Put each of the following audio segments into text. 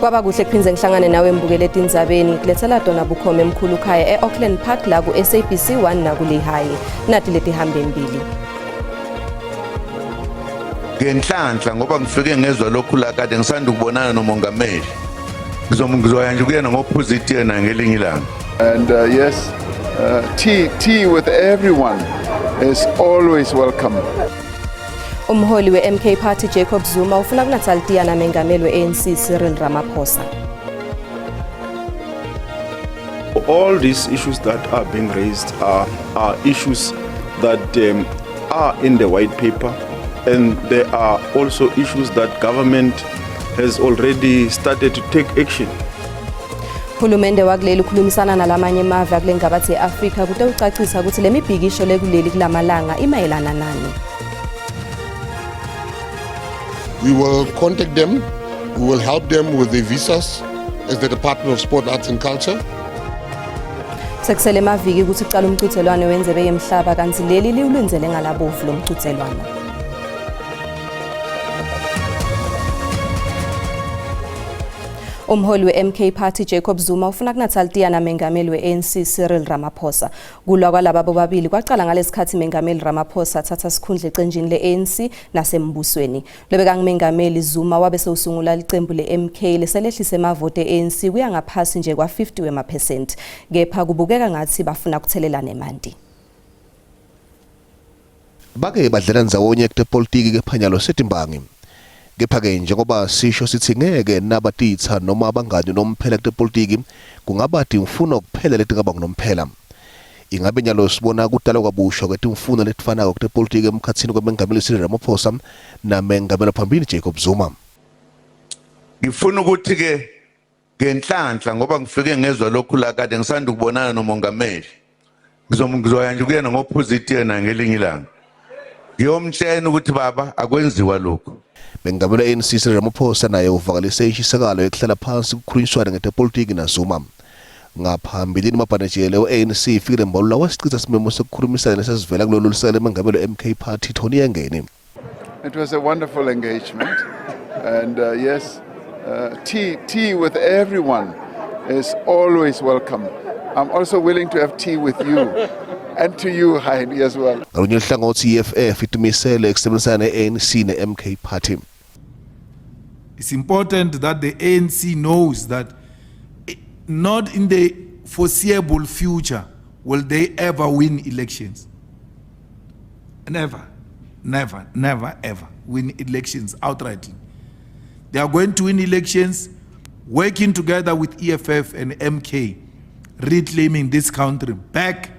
Kwaba kuhle kuphindze ngihlangane nawe mbukele etindzabeni ngilethela tona bukhoma emkhulu khaya e-Auckland Park la ku-SABC 1 nakuLehayi. Nati letihambe embili. Ngenhlanhla ngoba ngifike ngezwa lokhu la kade ngisanda ukubonana nomongameli. Ngizoya nje kuyena ngophuza itiye naye ngelinye ilanga. And yes, tea with everyone is always welcome. Umholi we-MK Party Jacob Zuma ufuna kunatha litiya namengameli we-ANC Cyril Ramaphosa. All these issues that are being raised are issues that are in the white paper, and there are also issues that government has already started to take action. Hulumende wakuleli ukhulumisana nalamanye emave akule ngabathi e-Afrika kute ucacisa ukuthi le mibhikisho lekuleli kulamalanga imayelana nani. We will contact them, we will help them with their visas as the Department of Sport, Arts and Culture. Sekusele emaviki ukuthi kuqala umqhudelwano wenzebe yemhlaba kanti leli liwulunzele ngalabovu lo mqhudelwano. Umholi we-MK Party Jacob Zuma ufuna kunatha litiya namengameli we-ANC Cyril Ramaphosa. Kulwa kwalaba bobabili kwaqala ngalesikhathi mengameli Ramaphosa athatha sikhundla ecenjini le-ANC nasembusweni. Lobekangumengameli Zuma wabe sewusungula licembu le-MK leselehlise emavoti e-ANC kuya ngaphasi nje kwa-50 wemaphesenti. Kepha kubukeka ngathi bafuna kuthelelana emanti. Bake badlala ndzawonye kutepolitiki kephanyalo setimbangi. Kepha-ke njengoba sisho sithi ngeke nabatitsa noma abangani nomphela kutepolitiki kungaba timfuno kuphela letingaba ngunomphela. Ingabe nyalo sibona kudalwa kwabusha kwetimfuno letifanako kutepolitiki emkhatsini kwamengameli Cyril Ramaphosa namengameli phambili Jacob Zuma. Ngifuna ukuthi ke ngenhlanhla ngoba ngifike ngezwa lokhu la kade ngisanda ukubonana nomongameli. Ngizoya nje kuyena ngophuza itiye naye ngelinye ilanga. Ngiyomtshela ukuthi baba akwenziwa lokhu. Mengameli we-ANC Cyril Ramaphosa naye uvakalise inshisekalo yokuhlala phansi kukhulunyiswane ngetepolitiki naZuma. Ngaphambilini mabhanejele we-ANC Fikile Mbalula wasichitha simemo sekukhulumisana lesasivela kulolu lusele mengameli we-MK Party Tony Yengeni. It was a wonderful engagement, and yes, tea with everyone is always welcome. I'm also willing to have tea with you and to you, Heidi, as well. Ngalunye uhlangothi i-EFF itumisele ekusebenzisana ne-ANC ne-MK Party. It's important that the ANC knows that not in the foreseeable future will they ever win elections. Never, never, never, ever win elections outrightly. They are going to win elections working together with EFF and MK, reclaiming this country back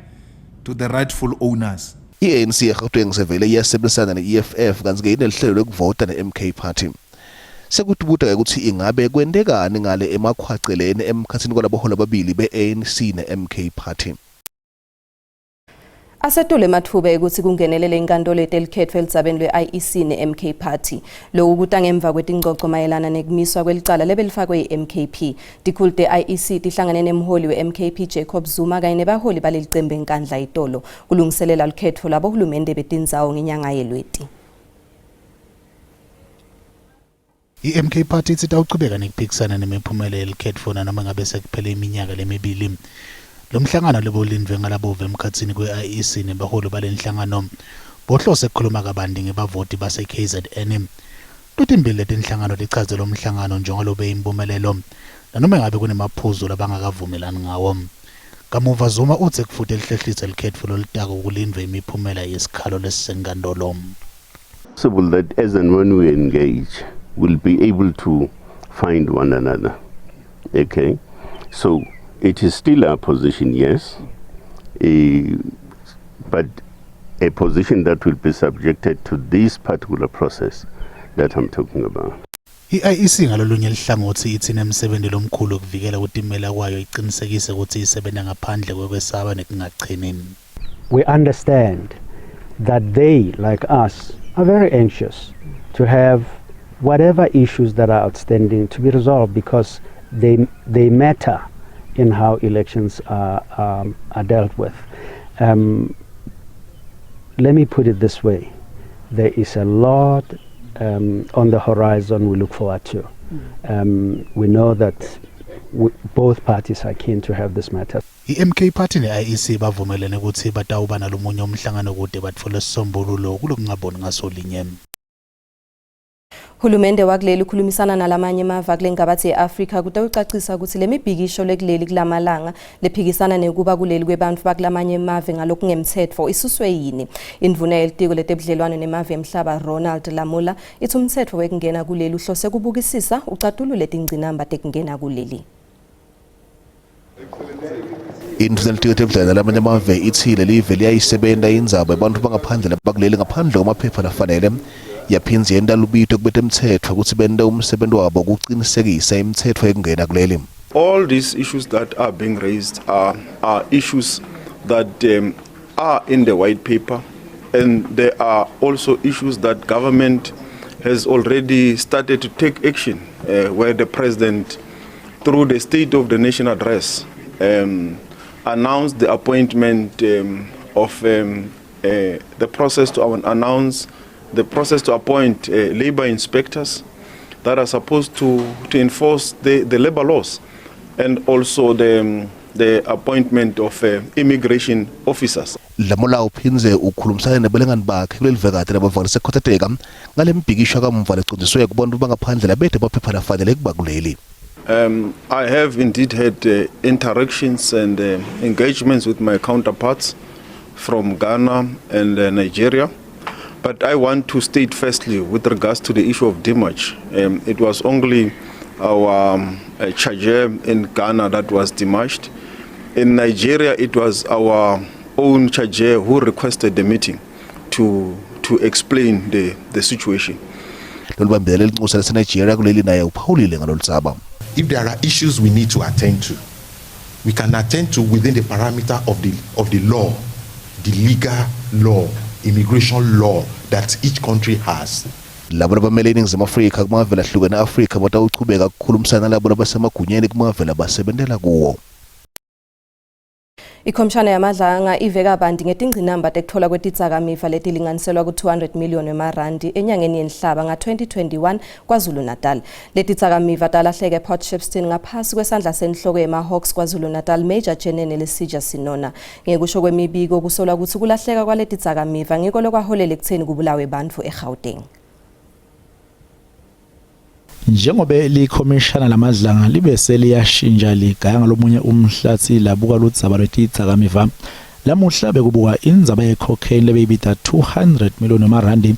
to the rightful owners. I-ANC eGauteng sevele iyasebenzisana ne-EFF kanti-ke inelihlelo lokuvota ne-MK Party. Sekutubuta-ke ukuthi ingabe kwentekani ngale emakhwaceleni emkhathini kwalaboholi ababili be-ANC ne-MK Party. Asetule emathuba ekuthi kungenelele inkantolo yetelikhetfo elidzabeni lwe-IEC ne-MK Party. Lokhu kuta ngemva kwetingcoco mayelana nekumiswa kwelicala lebelifakwe yi-MKP. Tikhulu te-IEC tihlangane nemholi we-MKP Jacob Zuma kanye nebaholi baleli cembu enkandla itolo kulungiselela lukhetfo lwabohulumende betindzawo ngenyanga yelweti. I-MK Party ithi itawuchubeka nekuphikisana nemiphumela yelikhetfo nanoma ngabe sekuphele iminyaka lemibili. Lo mhlangano lebewulindvwe ngalabove emkhatsini kwe-IEC nebaholi balenhlangano bohlose kukhuluma kabanti ngebavoti base-KZN. Totimbili letinhlangano tichaze lo mhlangano njengalobe impumelelo nanoma ngabe kunemaphuzu labangakavumelani ngawo. Kamuva Zuma utse kufute lihlehlise likhetfo lolutako kulindvwe imiphumela yesikhalo lesisenkantolo. Possible that as and when we engage, we'll be able to find one another. Okay, so it is still our position, yes, but a position that will be subjected to this particular process that I'm talking about. I-IEC ngalolunye lihlangothi ithi inemsebenzi lomkhulu ukuvikela ukutimela kwayo iqinisekise ukuthi isebenza ngaphandle kwekwesaba nekungachini. We understand that they, like us, are very anxious to have whatever issues that are outstanding to be resolved because they matter in how elections are dealt with. Let me put it this way. There is a lot on the horizon we look forward to. Um, we know that we, both parties are keen to have this matter. I-MK Party ne-IEC bavumelene kutsi batawuba nalomunye umhlangano kute batfole sisombululo kulokungaboni ngaso linye. Hulumende wakuleli ukhulumisana nalamanye emave akule ngabathi e-Afrika kutawucacisa ukuthi le mibhikisho lekuleli kulamalanga lephikisana nekuba kuleli kwebantfu bakulamanye emave ngalokungemtsetfo isuswe yini. Indvuna yelitiko letebudlelwano nemave emhlaba Ronald Lamola ithi umtsetfo wekungena kuleli uhlose kubukisisa ucatulule tingcinamba tekungena kuleli. Indvuna yelitiko letebudlelwane nalamanye amave itsi lelive liyayisebenta indzaba yebantfu bangaphandle labakuleli ngaphandle kwemaphepha lafanele yaphindze yenta lubito kubetemtsetfo kutsi bente umsebenti wabo kucinisekisa imitsetfo yekungena kuleli. All these issues that are being raised are, are issues that um, are in the white paper and there are also issues that government has already started to take action uh, where the president through the State of the Nation address, um, announced the appointment um, of um, uh, the process to announce the process to appoint uh, labor inspectors that are supposed to, to enforce the, the labor laws and also the, um, the appointment of uh, immigration officers. Lamola uphindze ukhulumisana nebalingani bakhe kuleli vekati labavakalise kukhathateka ngale mbhikisho yakamva lecondziswe kubantu bangaphandle labete emaphepha lafanele kuba kuleli. Um, I have indeed had uh, interactions and uh, engagements with my counterparts from Ghana and uh, Nigeria. But I want to state firstly, with regards to the issue of demarche, um, it was only our um, uh, charger in Ghana that was demarched. In Nigeria, it was our own charger who requested the meeting to, to explain the, the situation. Lolubambelele linxusa laseNigeria kuleli naye uphawulile ngalolu dzaba. If there are issues we need to attend to, we can attend to within the parameter of the, of the law, the legal law, immigration law that each country has. Labo labamele iNingizimu Afrika kumave lahlukene e-Afrika batawuchubeka kukhulumisana nalabo labasemagunyeni kumave labasebentela kuwo. Ikhomishana yaMadlanga ive kabanti ngetingcinamba tekutfolwa kwetidzakamiva letilinganiselwa ku-200 million wemarandi enyangeni yeNhlaba nga-2021 KwaZulu-Natal. Letidzakamiva talahleka ePort Shepstone ngaphasi kwesandla senhloko yema-Hawks KwaZulu-Natal Major General Lesetja Senona. Ngekusho kwemibiko kusolwa kutsi kulahleka kwaletidzakamiva ngiko lokwaholela ekutseni kubulawe bantfu eGauteng. Njengobe likhomishana laMadlanga libe seliyashintsha ligaya ngalomunye umhlatsi labuka ludzaba lwetidzakamiva, lamuhla bekubuka indzaba ye-cocaine lebeyibita 200 million emarandi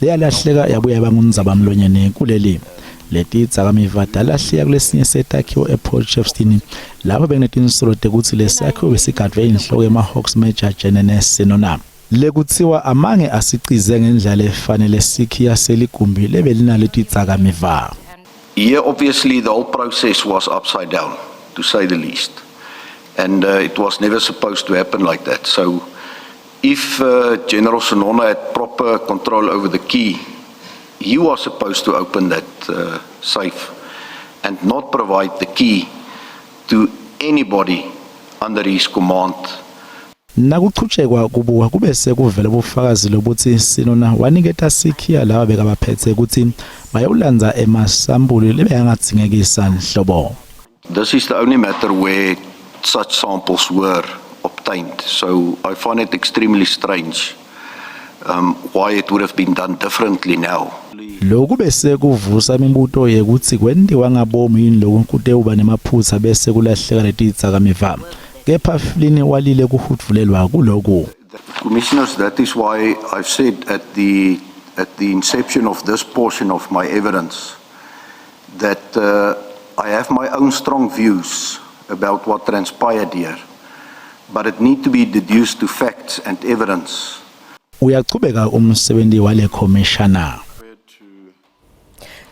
leyalahleka yabuya yaba ngundzabamlonyeni kuleli. Letidzakamiva talahleka kulesinye setakhiwo ePort Shepstone lapho bekunetinsolo tekutsi lesakhiwo besigadvwe inhloko yema-Hawks Major Jenene Senona. Lekutsiwa amange asicize ngendlela lefanele sikhiya seligumbi lebelinaletidzakamiva. Here obviously the whole process was upside down, to say the least. And uh, it was never supposed to happen like that. So if uh, General Senona had proper control over the key, he was supposed to open that uh, safe and not provide the key to anybody under his command. Nakuchutshekwa kubuka kube sekuvela ubufakazi lobuthi Senona waniketa sikhiya laba bekabaphetse kutsi bayowulandza emasampuli lebekangadzingekisa nhlobo. This is the only matter where such samples were obtained, so I find it extremely strange um, why it would have been done differently now. Lokhu bese kuvusa imibuto yekutsi kwentiwa ngabomu yini loku kutewuba nemaphutsa bese kulahleka letidzakamiva. Kepha Flynn walile kuhudvulelwa kuloku. Commissioners, that is why I've said at the, at the inception of this portion of my evidence that uh, I have my own strong views about what transpired here, but it need to be deduced to facts and evidence. Uyachubeka umsebenti wale khomishana.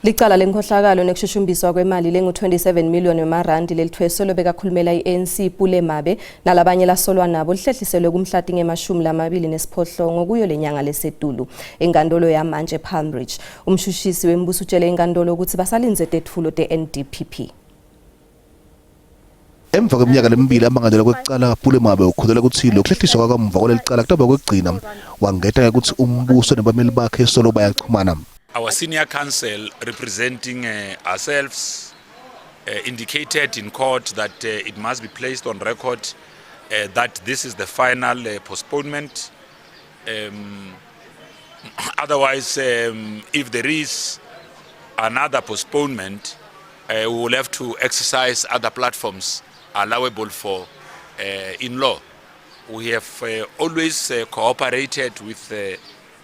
Licala lenkhohlakalo nekushushumbiswa kwemali lengu-27 million wemarandi lelithweswe lobekakhulumela i-ANC Pule Mabe nalabanye lasolwa nabo lihlehliselwe kumhlati nge-28 kuyo lenyanga lesetulu enkantolo yamantshi ePalm Ridge. Umshushisi wembuso utshele inkantolo ukuthi basalindze tetfulo te-NDPP. Emva kweminyaka lemibili amangalelwa kwekucala Pule Mabe ukholelwa kutsi lokuhlehliswa kwakamuva kwaleli cala kutawuba kwekugcina wangeta ngekutsi umbuso nebameli bakhe solo bayachumana. Our senior counsel representing ourselves indicated in court that it must be placed on record that this is the final postponement. Otherwise, if there is another postponement, we will have to exercise other platforms allowable for in law. We have always cooperated with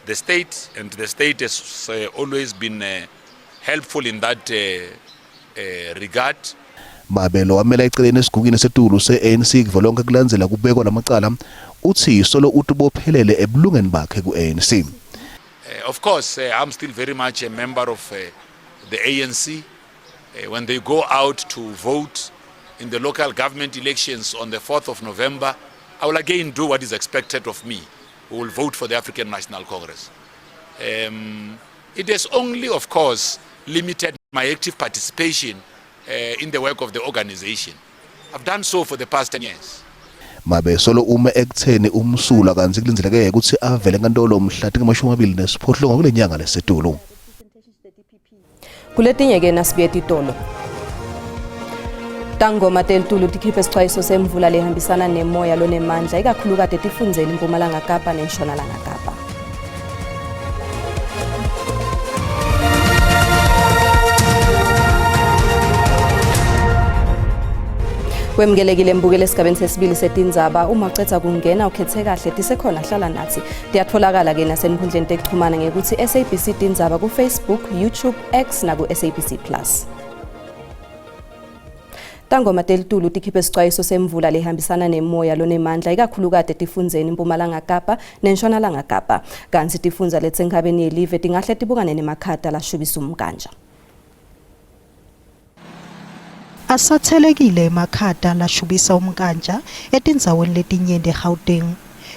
the state, and the state has always been helpful in that regard. Mabe lowamela eceleni esigungwini setulu se-ANC kuvelonke kulandzela kubekwa lamacala utsi solo utibophelele ebulungeni bakhe ku-ANC. Of course, I'm still very much a member of the ANC. When they go out to vote in the local government elections on the 4th of November, I will again do what is expected of me. We will vote for the African National Congress. It has only, of course, limited my active participation in the work of the organization. I've done so for the past 10 years. Mabe solo ume ekutheni umsulwa kantsi kulindzeleke kutsi avele enkantolo mhla tingu-28 kule nyanga lesetulu. Kuletinye ke nasibuye titolo. Tangoma telitulu tikhiphe isixwayiso semvula lehambisana nemoya lonemandla ikakhulukati etifundzeni iMpumalanga Kapa neNtshonalanga Kapa. Wemukelekile mbukele esigabeni sesibili setindzaba. Uma ucedza kungena ukhethe kahle tisekhona, hlala nathi. Tiyatfolakala ke nasenkhundleni tekuchumana ngekuthi SABC Tindzaba ku Facebook, YouTube, X naku SABC Plus. Tangoma telitulu tikhiphe isixwayiso semvula lehambisana nemoya lonemandla ikakhulukati etifundzeni iMpumalanga Kapa neNtshonalanga Kapa. Kantsi tifundza letisenkhabeni yelive tingahle tibukane nemakhata lashubisa umkanja. Asathelekile emakhata lashubisa umnkantsha etindzaweni letinyenti eGauteng.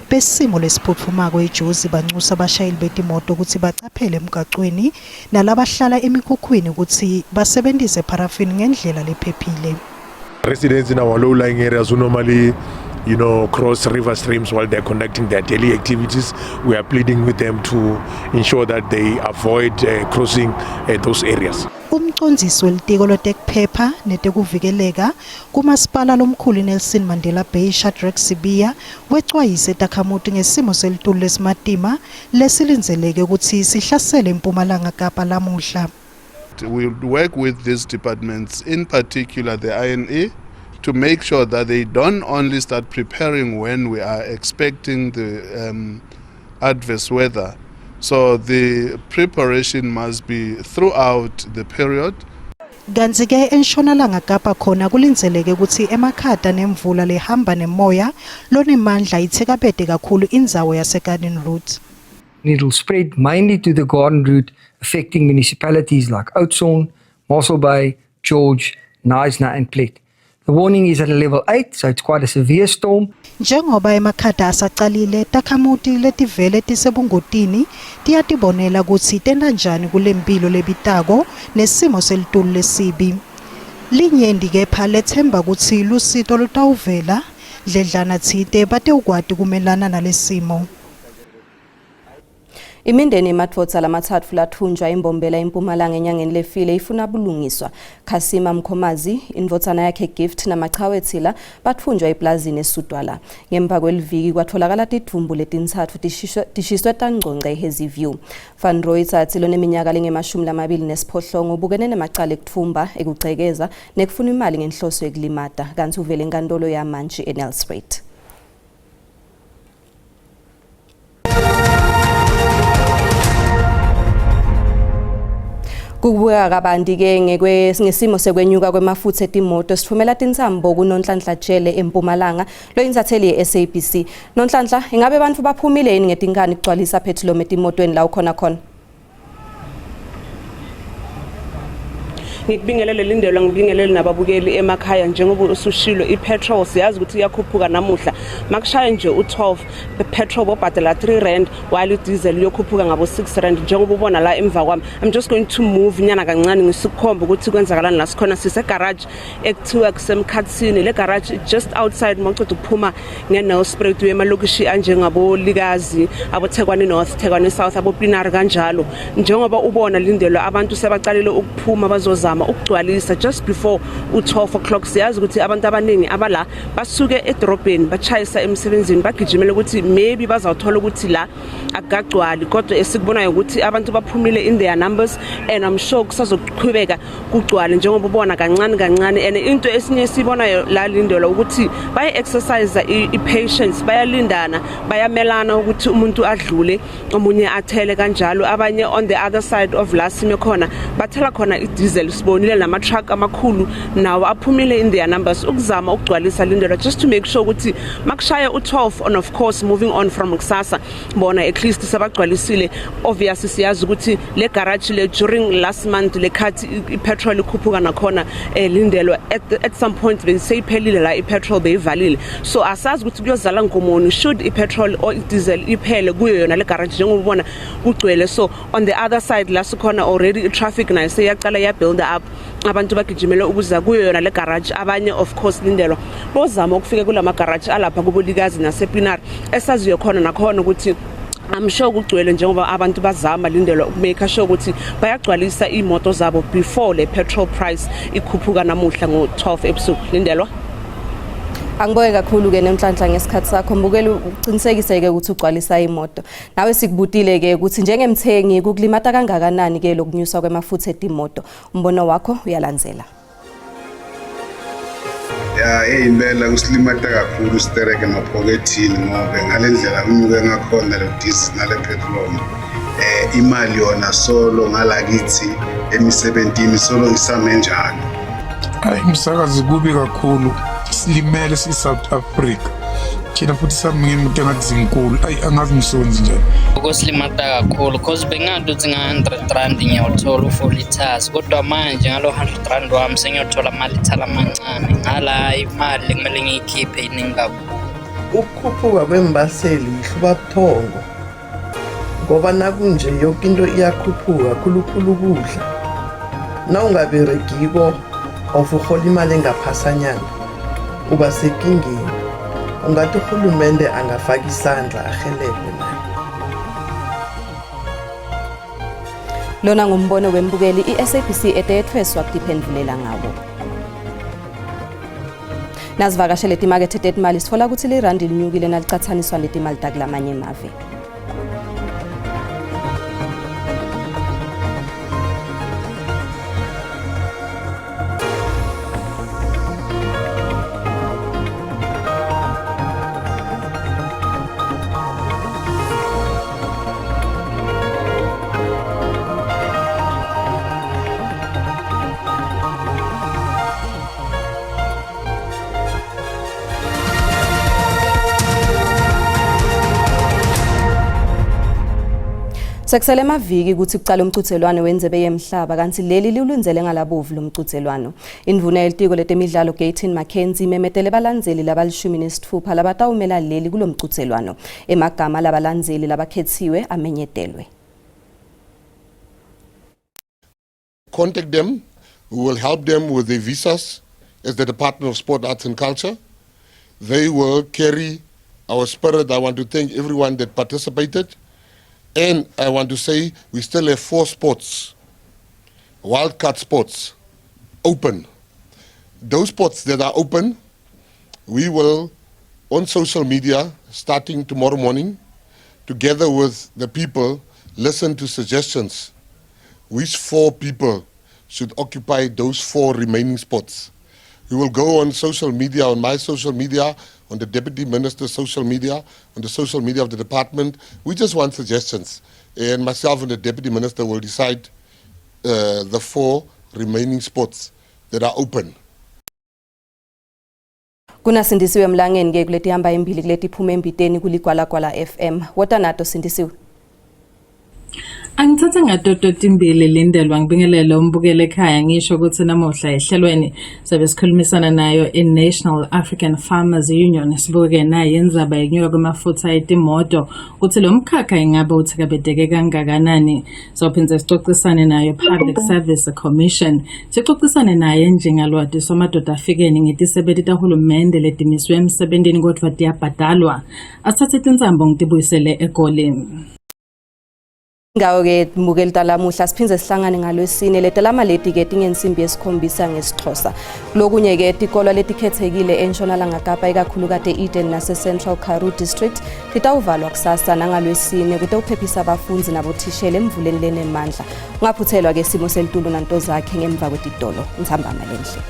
Besimo lesiphutfumako eJozi bancusa bashayeli betimoto kutsi bacaphele emgacweni nalabahlala emikhukhwini kutsi basebentise paraffin ngendlela lephephile. Residents in our low-lying areas who normally cross river streams while they're conducting their daily activities, we are pleading with them to ensure that they avoid crossing those areas. Umcondzisi welitiko lwetekuphepha netekuvikeleka kumasipala lomkhulu Nelson Mandela Bay, Shadrack Sibiya, wecwayise takhamuti ngesimo selitulu lesimatima lesilindzeleke kutsi sihlasele eMpumalanga Kapa lamuhla. We work with these departments, in particular the INE, to make sure that they don't only start preparing when we are expecting the adverse weather. So the preparation must be throughout the period. Kantsi ke eNtshonalanga Kapa khona kulindzeleke kutsi emakhata nemvula lehamba nemoya lonemandla itsekabete kakhulu indzawo yaseGarden Route. It will spread mainly to the Garden Route, affecting municipalities like Oudtshoorn, Mossel Bay, George, Knysna and Plett. The warning is at a level 8, so it's quite a severe storm. Njengoba emakhata asacalile, takhamuti letivele tisebungotini tiyatibonela kutsi tenta njani kulempilo lebitako nesimo selitulu lesibi. Linyenti kepha lethemba kutsi lusito lutawuvela dledlana tsite batewukwati kumelana nalesimo. Imindeni yemadvodza lamatsatfu lathunjwa eMbombela eMpumalanga enyangeni lefile ifuna bulungiswa. Khasima Mkhomazi, indvodzana yakhe Gift naMachawe Thila batfunjwa eplazini eSudwala. Ngemva kweliviki kwatholakala tidvumbu letintsatfu tishiswe tangcongce eHazyview. Van Rooy Tsatsi loneminyaka lengama-28 ubukene nemacala ekutfumba, ekugcekeza nekufuna imali ngenhloso yekulimata, kantsi uvele enkantolo yamantji eNelspruit. Kubuka kabanti ke ngesimo sekwenyuka kwemafutha etimoto sithumela tinsambo kuNonhlanhla Jele eMpumalanga loyintsatheli ye-SABC. Nonhlanhla, ingabe bantfu baphumile yini ngetinkani kugcwalisa phethiloma etimotweni la ukhona khona? Ngikubingelele Lindelwa, ngibingelele nababukeli emakhaya. Njengoba usushilo, i-petrol siyazi ukuthi iyakhuphuka namuhla. Makushaya nje u-12, petrol bobhadala 3 rand, while i-diesel iyokhuphuka ngabo 6 rand. Njengoba ubona la emva kwami, I'm just going to move nyana kancane ngisukukhomba ukuthi kwenzakalani la sikhona. Sise-garage ekuthiwa kusemkhathini. Le garage just outside mawuceda ukuphuma nge-Nelspruit uye emalokishi anjengabo Likazi, aboThekwani North, Thekwani South, aboPienaar kanjalo. Njengoba ubona Lindelwa, abantu sebaqalile ukuphuma bazozama ukugcwalisa just before u-12 o'clock. Siyazi ukuthi abantu abaningi abala basuke edorobheni bachayisa emsebenzini, bagijimele ukuthi maybe bazawuthola ukuthi la akukagcwali, kodwa esikubonayo ukuthi abantu baphumile in their numbers and I'm sure kusazoqhubeka kugcwale njengoba ubona kancane kancane. And into esinye esibonayo la Lindelwa ukuthi baye-exercise i-patience, bayalindana, bayamelana ukuthi umuntu adlule, omunye athele kanjalo. Abanye on the other side of la sime khona bathela khona i-diesel. Sibonile nama-truck amakhulu nawo aphumile in their numbers ukuzama ukugcwalisa, Lindelwa, just to make sure ukuthi makushaya u-12 and of course moving on from kusasa bona at least sebagcwalisile. Obviously siyazi ukuthi le garage le during last month le khathi i-petrol ikhuphuka nakhona, Lindelwa, at some point beseyiphelile la i-petrol, beyivalile. So asazi ukuthi kuyozala nkomoni should i-petrol or i-diesel iphele kuyo yona le garage, njengoba ubona kugcwele. So on the other side la sikhona already i-traffic nayo seyiyaqala ya-build up, abantu bagijimele ukuza kuyo yona le garage. Abanye of course, Lindelwa, bozama ukufika kulama garage alapha kuboLikazi nasePienaar, esaziyo khona nakhona ukuthi I'm sure kugcwele, njengoba abantu bazama, Lindelwa, ukumake sure ukuthi bayagcwalisa imoto zabo before le petrol price ikhuphuka namuhla ngo-12 ebusuku, Lindelwa. Angibonge kakhulu ke Nenhlanhla ngesikhathi sakho. Mbukeli, uqinisekise ke ukuthi ugcwalisa imoto. Nawe sikubutile ke ukuthi njengemthengi kukulimata kangakanani ke lokunyuswa kwemafutha etimoto. Umbono wakho uyalandzela. Ya, eyi, impela kusilimata kakhulu isitereke emaphokethini, ngoba ngale ndlela kunyuke ngakhona lo diesel nale petrol, imali yona solo ngalakithi emisebentini solo isame njalo. Hayi msakazi, kubi kakhulu, silimele si-South Africa thina, futhi sami ngemoto engathi zinkulu. Ayi, angazi ngisonzi njani. Kusilimata kakhulu cause bengathi uthi nga-R100 ngiyawuthola u-4 liters, kodwa manje ngalo R100 wami sengiyothola amalitha lamancane ngala. Imali kumele ngiyikhiphe iningi kakhulu. Ukukhuphuka kwembaseli yihluba buthongo, ngoba nakunje yoke into iyakhuphuka, khulukhulu ukudla. Nawungaberegiko of urhola imali engaphasanyana, uba sekingeni. Ungathi urhulumende angafaka isandla arhelebhe naye. Lona ngumbono wembukeli, iSABC eteyethweswa kutiphendvulela ngawo. Nasivakashele timakethe tetimali, sitfola ukuthi lirandi linyukile nalicatsaniswa netimali takulamanye emave. Sekusele emaviki ukuthi kuqale umcudzelwano wenzebe yemhlaba, kanti leli liwulindzele ngalabovu lo mcudzelwano. Indvuna yelitiko letemidlalo Gayton McKenzie imemetele balandzeli labalishumi nesitfupha labatawumela leli kulo mcudzelwano. Emagama labalandzeli labakhetsiwe amenyetelwe. Contact them. We will help them with their visas as the Department of Sport, Arts and Culture. They will carry our spirit. I want to thank everyone that participated. And I want to say we still have four spots, wildcard spots, open. Those spots that are open, we will, on social media, starting tomorrow morning, together with the people, listen to suggestions which four people should occupy those four remaining spots. We will go on social media, on my social media, on the deputy minister's social media, on the social media of the department. We just want suggestions. And myself and the deputy minister will decide the four remaining spots that are open. Kunasindisiwe Mlangeni ke kuleti hamba embili kuleti phuma embiteni kuligwalagwala FM. Wota nato, Sindisiwe. Angithathe ngatoto timbili Lindelwa ngibingelele umbukele ekhaya ngisho ukuthi namuhla ehlelweni sabe sikhulumisana nayo i-National African Farmers Union sibuke nayo indzaba yekunyuka kwemafutha etimoto ukuthi lo mkhakha ingabe uthikabedeke kangakanani. Sophindze sicocisane nayo Public Service Commission sicocisane naye njengalwati somadoda afikeni ngetisebenti tahulumende letimiswe emsebentini kodvwa tiyabhadalwa. Asithathe tintsambo ngitibuyisele eGoli. Ngawo-ke mbukeli talamuhla siphindze sihlangane ngalwesine letalama leti-ke tingensimbi yesikhombisa ngesiXhosa. Kulokunye-ke tikolwa letikhethekile eNtshonalanga Kapa ikakhulukati e-Eden nase-Central Karoo District titawuvalwa kusasa nangalwesine kute uphephisa abafundzi nabothishela emvuleni lenemandla. Ungaphuthelwa-ke simo selitulu nantozakhe ngemva kwetitolo. Ntsambama lenhle.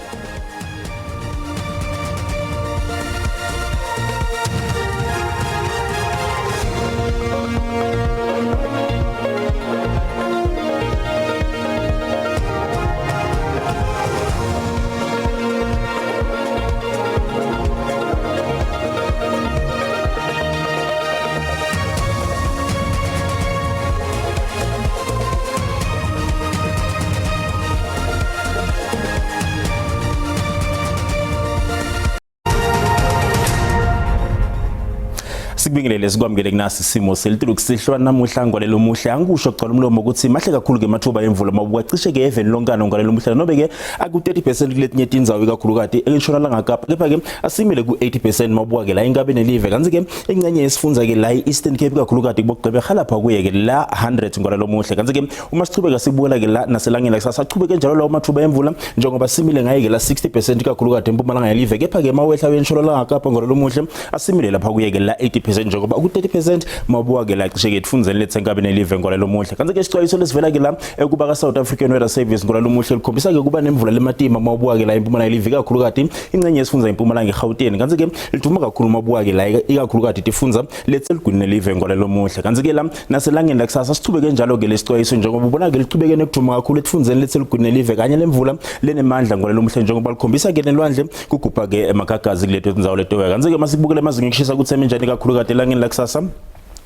Sikubingelele sikwamukele kunasi isimo selitulu kusihlwa namuhla ngwalelo muhle angikusho kugcwala umlomo ukuthi mahle kakhulu ke mathuba emvula mabuka cishe ke eveni lonkana ngwalelo muhle nobe ke aku 30% kuletinye tindzawo ikakhulukati entshonalanga Kapa kepha ke asimile ku 80% mabuka ke la inkabe nelive kantsi ke ingcenye yesifundza ke la i-Eastern Cape ikakhulukati kubogqeberha lapha kuye ke la 100 ngwalelo muhle kantsi ke uma sichubeka sibukela ke la naselangeni lakusasa achubeke njalo lawo mathuba emvula njengoba simile ngaye ke la 60% ikakhulukati empumalanga yelive kepha ke mawehla uyentshonalanga Kapa ngwalelo muhle asimile lapha kuye ke la 80% njengoba ku 30% mabuka ke la cishe ke etfundzeni letsenkabe nelive ngwalelo muhle kantsi ke isixwayiso lesivela ke la ekuba ka South African Weather Service ngwalelo muhle likhombisa ke kuba nemvula lematima mawubuka ke la impumalanga live kakhulukati ingcenye yesifundza impumalanga eGauteng kantsi ke liduma kakhulu mabuka ke la ikakhulukati tifundza letseligwini nelive ngwalelo muhle kantsi ke la naselangeni lakusasa sichubeke njalo ke lesixwayiso njengoba ubona ke lichubeke nekuduma kakhulu etifundeni letseligwini nelive kanye lemvula lenemandla ngwalelo muhle njengoba likhombisa ke nelwandle kugubha ke emagagazi kuleto tindzawo letoya kantsi ke masibukele amazinga ekushisa kutsi eminjani kakhulu kade elangeni lakusasa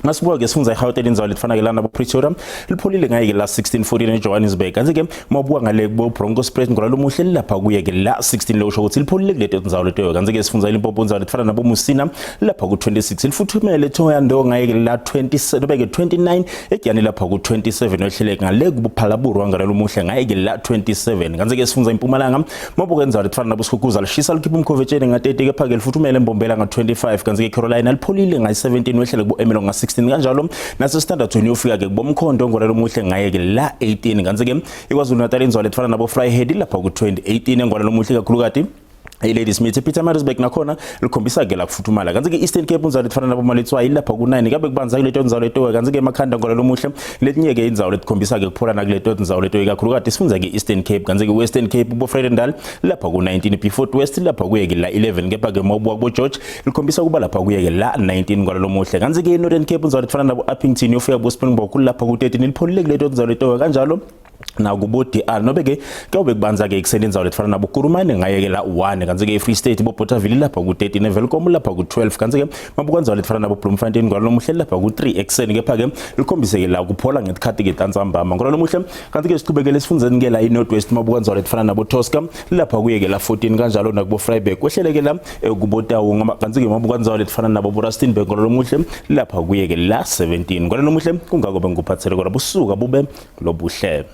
Masibuka ke sifundza iGauteng indzawo letifana ke lana bo Pretoria lipholile ngaye ke la 1614 eJohannesburg kanti ke mawubuka ngale kubo Bronkhorstspruit ngola lomuhle lilapha kuye ke la 16 lokusho ukuthi lipholile kuleto tindzawo leto kanti ke sifundza iLimpopo indzawo letifana nabo Musina lapha ku 26 lifuthumele Thohoyandou ngaye ke la 27 nobe ke 29 eGiyani lapha ku 27 wehlele ngale kubo Phalaborwa ngala lomuhle ngaye ke la 27 kanti ke sifundza iMpumalanga Mabuka indzawo letifana nabo Skukuza lishisa likhipha umkhovetsheni nga-30 kepha-ke lifuthumele eMbombela nga-25 kanti-ke Carolina lipholile nga-17 wehlele kubo-Ermelo nga-16 kanjalo naseStanderton uyofika-ke kubomkhondo ngolelo muhle ngaye-ke la 18 kanti-ke iKwaZulu Natal indzawo letifana nabo Vryheid lapha ku-2018 engwalelo muhle kakhulukati iLadysmith ePietermaritzburg nakhona likhombisa ke la kufuthumala kanti ke Eastern Cape inzawo letifana nabo Maletswai lapha ku9 kabe kubanza kuleto ndzawo leto kanti ke emakhanda ngola lomuhle letinye ke indzawo letikhombisa ke kuphola nakuleto ndzawo leto ikakhulukati sifundza ke Eastern Cape kanti ke Western Cape bo Vredendal lapha ku19 Beaufort West lapha kuye ke la 11 kepha ke mawubuka kubo George likhombisa kuba lapha kuye ke la 19 ngola lomuhle kanti ke Northern Cape indzawo letifana nabo Upington yofika bo Springbok lapha ku13 lipholile kuleto ndzawo leto kanjalo nakubo DR nobe ke kuyawube kubanza ke ekuseni indzawo letifana nabo Kurumane ngaye ke la 1 kantsi ke eFree State bo Bothaville lapha ku 13 eWelkom lapha ku 12 kantsi ke mabuka indzawo letifana nabo Bloemfontein ngwalomuhle lapha ku 3 ekuseni kepha ke likhombise ke la kuphola ngetikhathi ke tantsambama ngwalomuhle kanti ke sichubekele esifundzeni ke la iNorth West mabuka indzawo letifana nabo Tosca lapha kuye ke la 14 kanjalo nakubo Vryburg kwehlele ke la kubo Taung kanti ke mabuka indzawo letifana nabo Rustenburg ngwalomuhle lapha kuye ke la 17 ngwalomuhle kungako bengikuphathele kodwa busuka bube lobuhle.